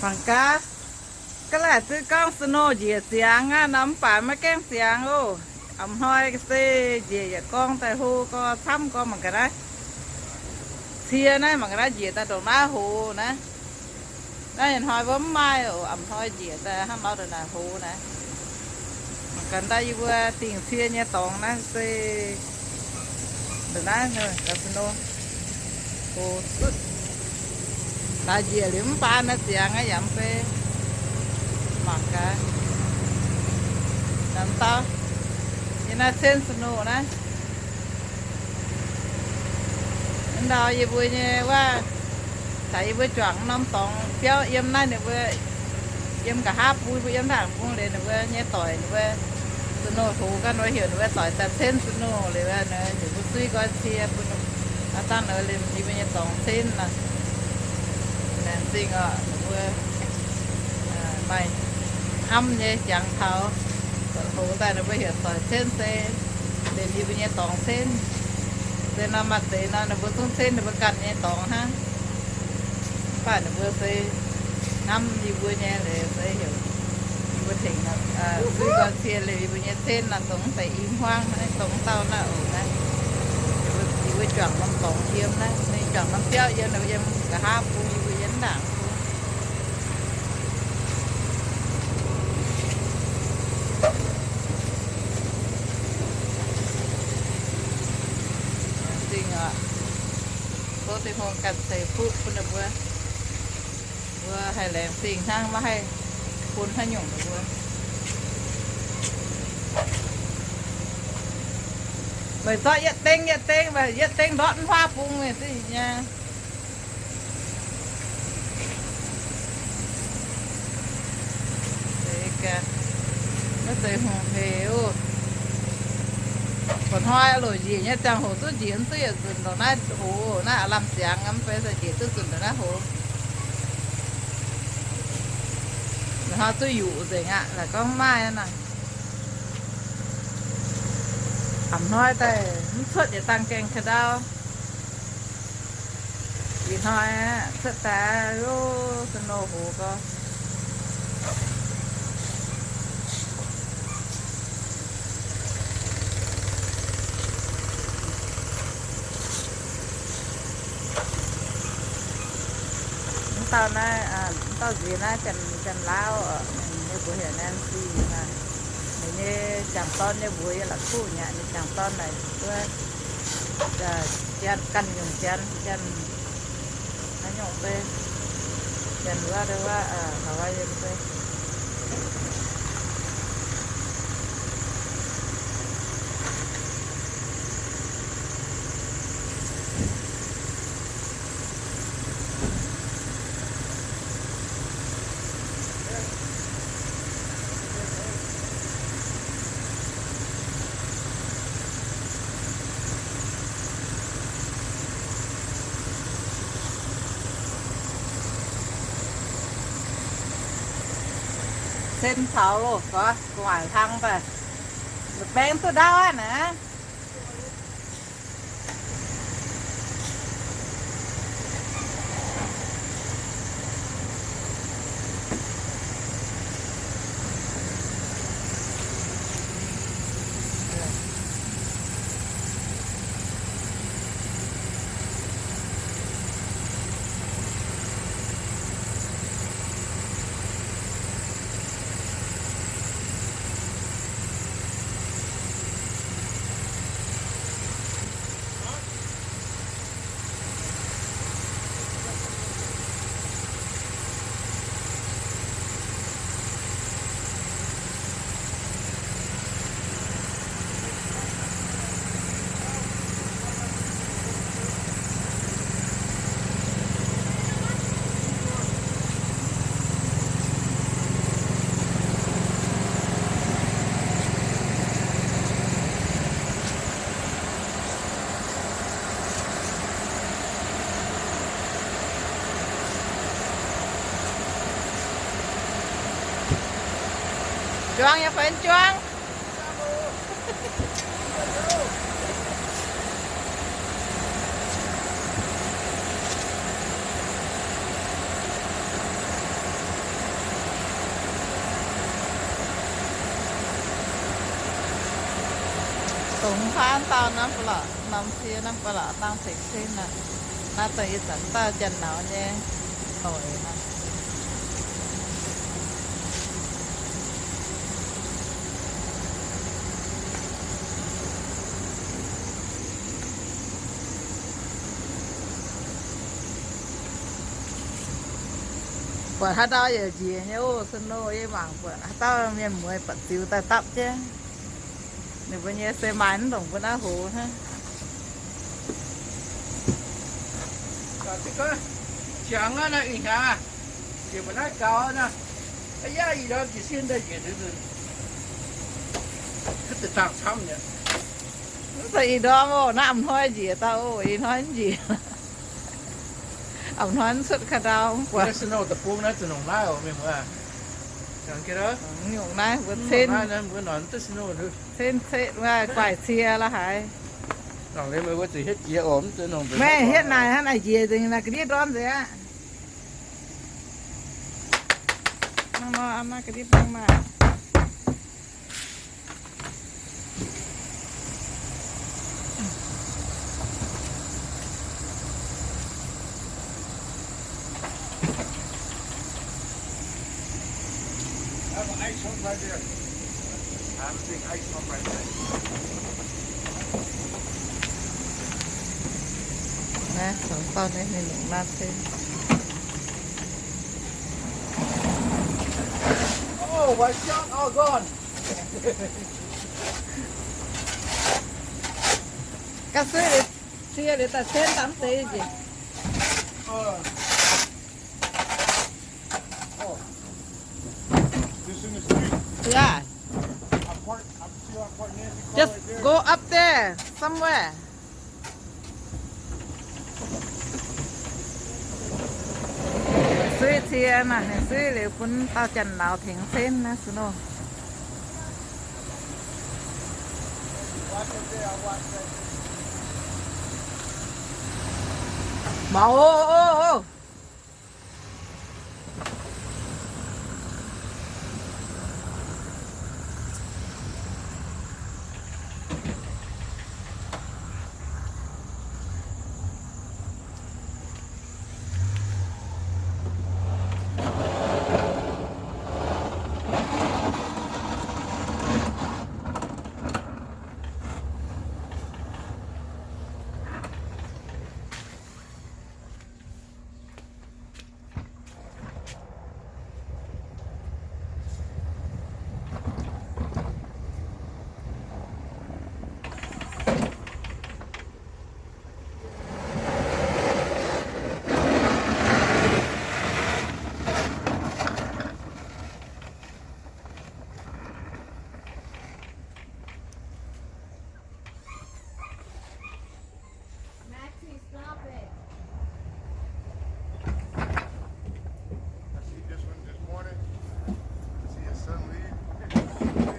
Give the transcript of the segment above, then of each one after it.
Mangc gaax, ga'naaiv duqv gorngv snow njiec ziangx aqv nor, mv baac maiv gaengh ziangx oc. A'hnoi se njiec yietc gorngv daaih hlo gorx, camv gorx mangc gaax naaiv. Cie naaiv mangc gaax naaiv njiec daaih ndongc naaiv hoz naaiv. Naaiv ih hnoi wuov mv maaih oc, a'hnoi njiec daaih hnangv nor ndongc naaiv hoz naaiv. Mangc gaax naaiv yie mbuo dingc cie nyei dorngx naaiv se ndongc naaiv ga'snow hoz zutv. Laaix njiec liuz mv baac naaiv ziangx aqv yaac mv bei. Mangc gaax, namx dau, yie naaiv cenv snow naaiv. Ndau yie mbuo nyei wuov, caux yie mbuo juangc norm dorngx biauv yiem naaiv ninh mbuo, yiem nqa'haav bung, yie mbuo yiem ndaangc bung liuz ninh mbuo nyei doic ninh mbuo snow hoz ganh wuov, heuc ninh mbuo doic daaih cenv snow liuz ninh mbuo zuiv nqoi cie bun, aa, dangh ninh mbuo liemh yie mbuo nyei dorngx cenv nor. Laengz zingh oc, ninh mbuo maaih hnamv nyei jangx taux, hoz daaih ninh mbuo heuc doic cenv se liemh yie mbuo nyei dorngx cenv. Se nor maaih deix nor ninh mbuo zungv cenv ninh mbuo ganh nyei dorngx hnangv. Mv baac ninh mbuo se hnamv yie mbuo nyei leiz se heuc yie mbuo tengx zuiv nqoi cie liemh yie mbuo nyei cenv nor, dongh mv deix i hmuangv naaiv, dongh mv dauh naaiv oc naaiv. Yie mbuo juangc norm dorngx yiem naaiv, ninh juangc norm biauv yiem, ninh mbuo yiem nqa'haav bung, yie mbuo yiem ndaangc bung. Zingh oc, tov Tin-Hungh ganh ceix fuqv bun ninh mbuo. Mbuo haih laengz zingh hnangv, maiv haih bun haaix nyungc ninh mbuo. Meih zorqv yietv dengv, yietv dengv, yietv dengv ndortv wuov bung mingh duqv nyei. Maiv zeiz hungh heix oc. Mba'hnoi loc njiec nyei ziangh hoc duqv njiec mv duqv yietc nzunc ndongc naaiv hoz, naaiv aav lamh ziangx mv bei, se njiec duqv nzunc ndongc naaiv hoz. Mba'hnoi duqv yuqc nzengc aqv, laaix gorngv maaih naaic. A'hnoi daaih mv cuotv yietc dangh gaengh ka'ndau. Ih hnoi cuotv daaih, o, snow hoz gorx. Mv dauh naaiv, mv dauh nziex naaiv Janx-Laauv, ninh mbuo heuc Nancy naaic. Ninh nyei jangx dorn nyei mbuox yie la'kuqv mi'aqv. Ninh jangx dorn naaic wuov, ganh nyungc Janx, Janx haaix nyungc fai, Janx wuov, wuov, wuov yie fai. Sen taux loh gorx, gu'nguaaic hlang daaih, baeng duqv ndau aqv naaic. Juang yaac fai juang. Longc haav dauh norm ba'laqc, norm cie norm ba'laqc dangh tengx cin aqv. Naaiv dongh ih zanc dauh janx-laauh nyei doic aqv. Buatc haaix dauh yaac njiec nyei oc, snow yie mangc buatc haaix dauh mienh mueiz buatc ziux daaih dapv jienv. Ninh mbuo nyei se maaih mv ndongc mbuo naaiv hoz hnangv. Ziangx aqv, naaiv ih hnyangx aqv, njiec mbuo naaiv gaux aqv. Aa yaac ih ndorm jiez sin daaih njiec nzunc, da'zaangc camv nyei. Mv zeiz ih ndorm oc, naaiv a'hnoi njiec dauh oc, ih hnoi mv njiec. A'hnoi mv cuotv ka'ndau mv buatc. Snow deic-bung naaiv zuqc nongc naaiv oc, mienh muoz. Nyungc naaiv mbuo cen, cen cetv wuov guaix cie la'haiz. Meih hietv naaic hnangv naaic njiec nzengc naaic ga'ndiev ndorm nzengc aqv. Hnangv nor, hnangv ga'ndiev hnangv maah. Naaiv, dongh dauh naaiv ninh longc naaiv cen. Oh, my shot all gone. Ga'suiv liuz, cie liuz daaih cen dangv deix njiec. Yeah. Just go up there somewhere. Suiv cie naaic, ninh suiv liuz bun dauh janx-lauz tengx cen naaiv snow. Maux oc, oc, oc. Maxie, stop it. I see this one this morning. I see his son leave. Man, oh,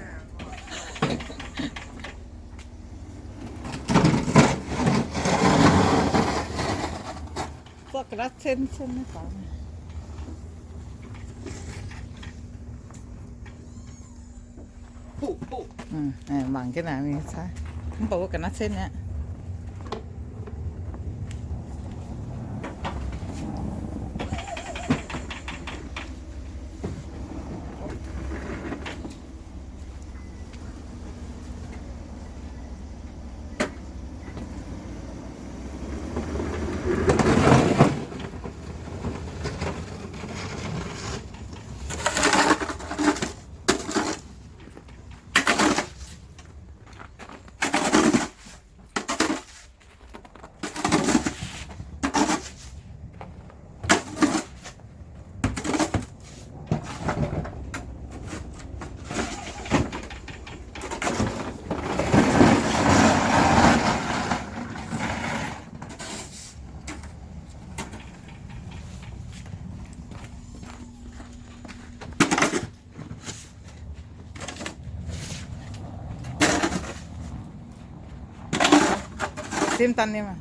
Fuck, that's ten cents. Mangc jienv naaic mingh cai. Mv baac wuov ga'naaiv cen aqv. Simv daaih nyei maah.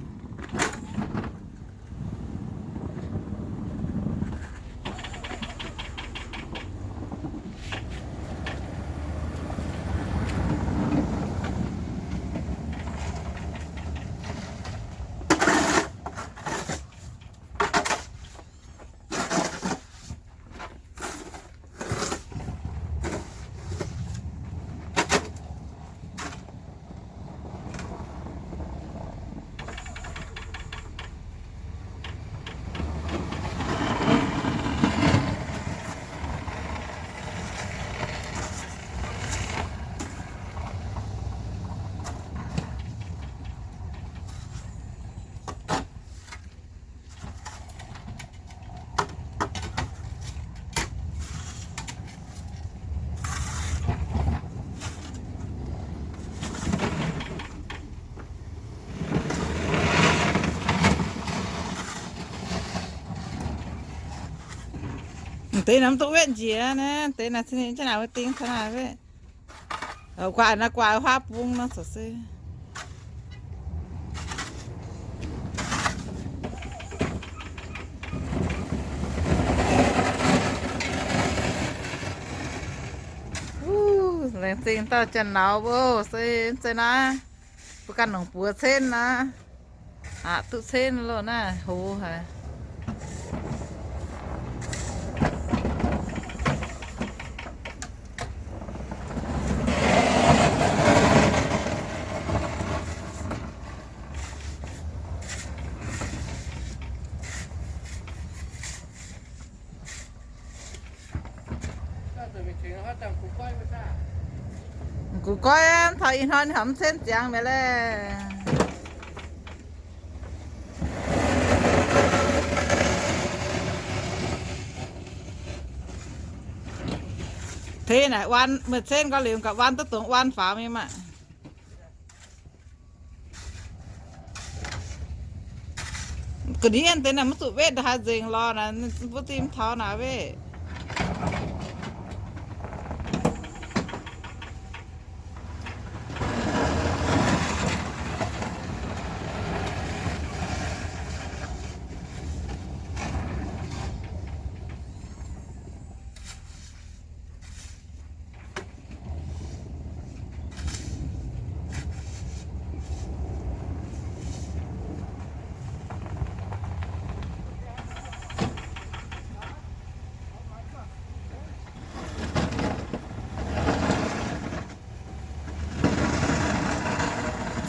Deix naaiv mv duqv wetv njiec naaiv, deix naaiv cingx ninh jienv naaic wuov ding caux naaic wetv. Guaax naaiv guaax huaav bung nor corc se. Laengz zingh dauh janx-lauz mbuo se, se naaiv mbuo ganh longc buoz cen naaiv. Aqc duqv cen loh naaiv hoz haic. Gux goiv taux ih hnoi ninh horpc mv cen ziangx mi'aqv laeh. Tengx naaic waan, meih cen gau liuz gauh waan duqv dongz waan faaux mingh maah. Ga'ndiev deix naaic mv zuqc wetv ndongc haaix nzengc lorz naaic, mbuo zinh taux naaic wetv.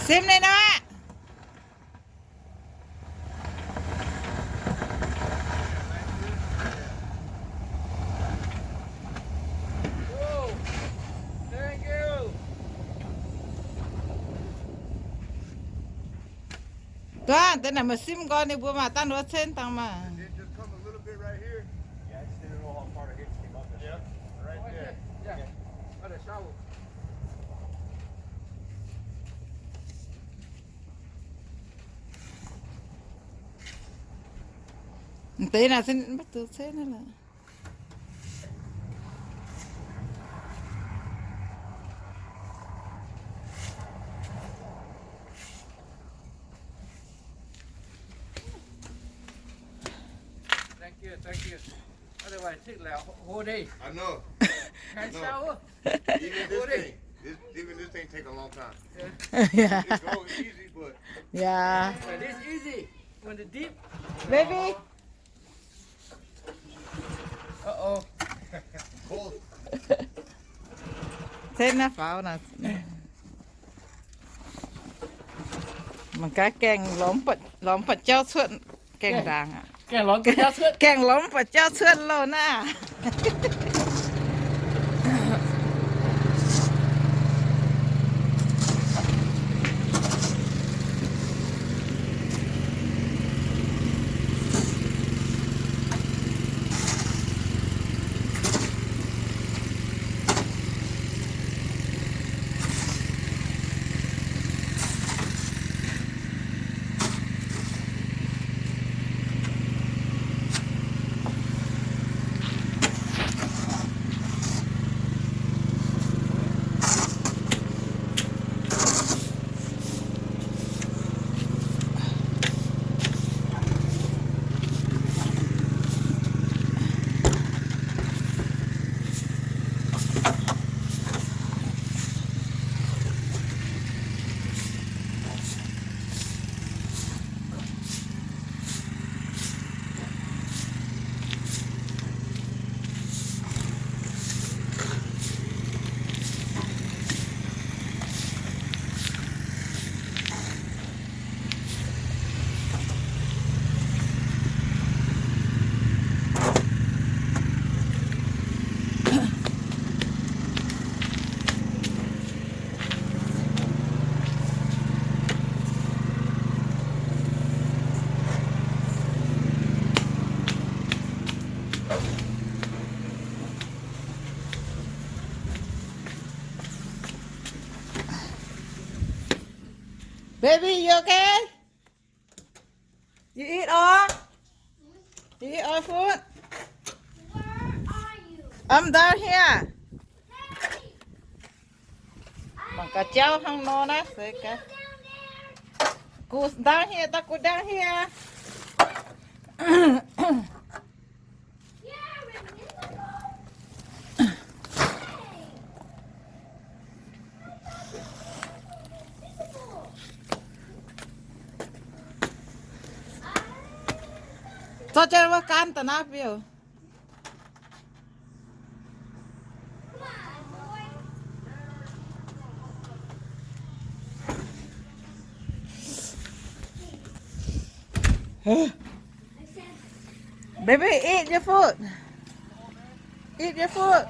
Sim ninh aqv. Duqv, deix naaic meih sim nqoi ninh mbuo maah, dangh nduov cen dangh maah. Deix naaic se maiv duqv cen lorqc. Thank you, thank you. Otherwise, take like whole day. I know. Can I know. Even this thing, this, even this thing take a long time. Yeah. It goes easy, but yeah. But this easy. When the deep. Baby. Uh-oh. Cold. Tết nó pháo là. Mangc gaax gaengh lorz mv buatc, lorz mv buatc jauv cuotv, gaengh ndaangc aqv. Gaengh lorz mv buatc jauv cuotv. Gaengh lorz mv buatc jauv cuotv loh naaiv. Baby, you okay? You eat all? You eat all food? Come down here. Mangc gaax jauv hnangv nor naaiv se gaax. Go down here, da'guv down here. Zorqv jienv wuov gaanv daaih naaiv biouv. Baby, eat your food. Eat your food.